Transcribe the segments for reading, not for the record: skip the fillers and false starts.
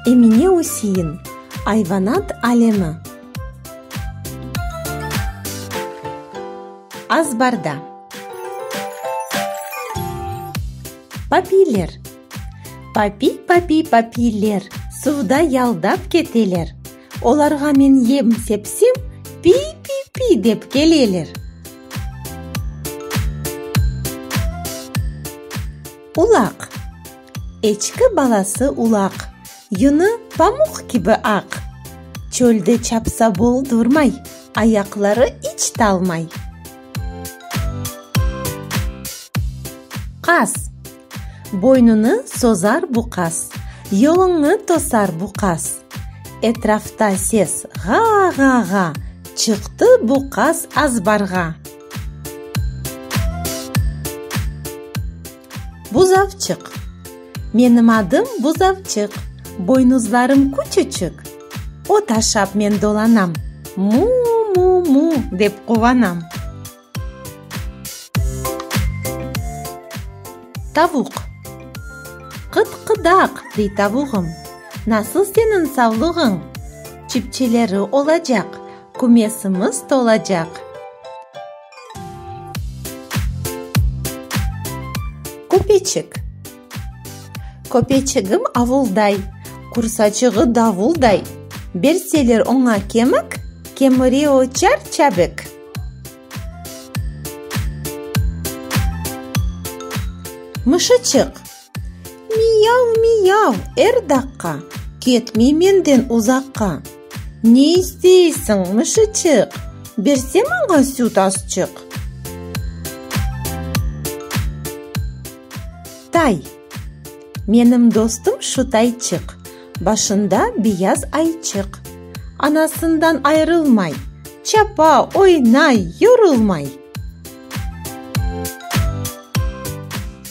Emine Üsein, Ayvanat alemi. Azbarda. Papiyler. Papiy, papiy, papiyler, Suvda yaldap keteler. Olarğa men yem sepsem, Piy-piy-piy dep keleler. Ulaq. Eçki balası ulaq, Yünü pamuq kibi aq. Çölde çapsa boldurmay, Ayaqları iç talmay. Qaz. Boynunı sozar bu qaz, Yoluñnı tosar bu qaz. Etrafta ses ğa-ğa-ğa, Çıqtı bu qaz azbarğa. Buzavçıq. Menim adım Buzavçıq, Boynuzlarım küçüçik. Ot aşap men dolanam, Mu-mu-mu, dep quvanam. Tavuq. Qıt-qıdaq, dey tavuğım, Nasıl seniñ savlığıñ? Çipçeleri olacaq, Kümesimiz tolacaq. Köpeçik. Köpeçigim avulday, Qursaçığı davulday, Berseler oña kemik, Kemire o çar-çabik. Mışıçıq. Miyav-miyav er daqqa, Ketmey menden uzaqqa. Ne isteysiñ, mışıçıq, Berse maña süt azçıq. Tay. Menim dostum şu tayçıq, Başında beyaz ayçıq. Anasından ayırılmay, Çapa, oynay, yorulmay.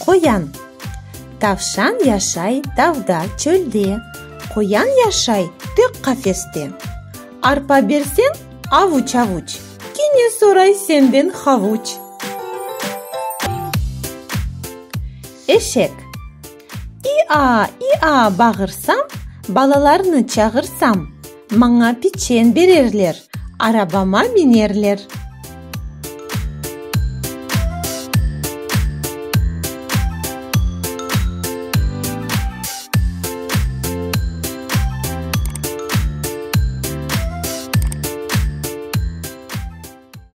Qoyan. Tavşan yaşay tavda, çölde, Qoyan yaşay tek qafeste. Arpa berseñ, avuç-avuç, Kene soray senden havuç. Eşek. İ-a, i-a bağırsam, Balalarnı çağırsam, Maña piçen bererler, Arabama minerler.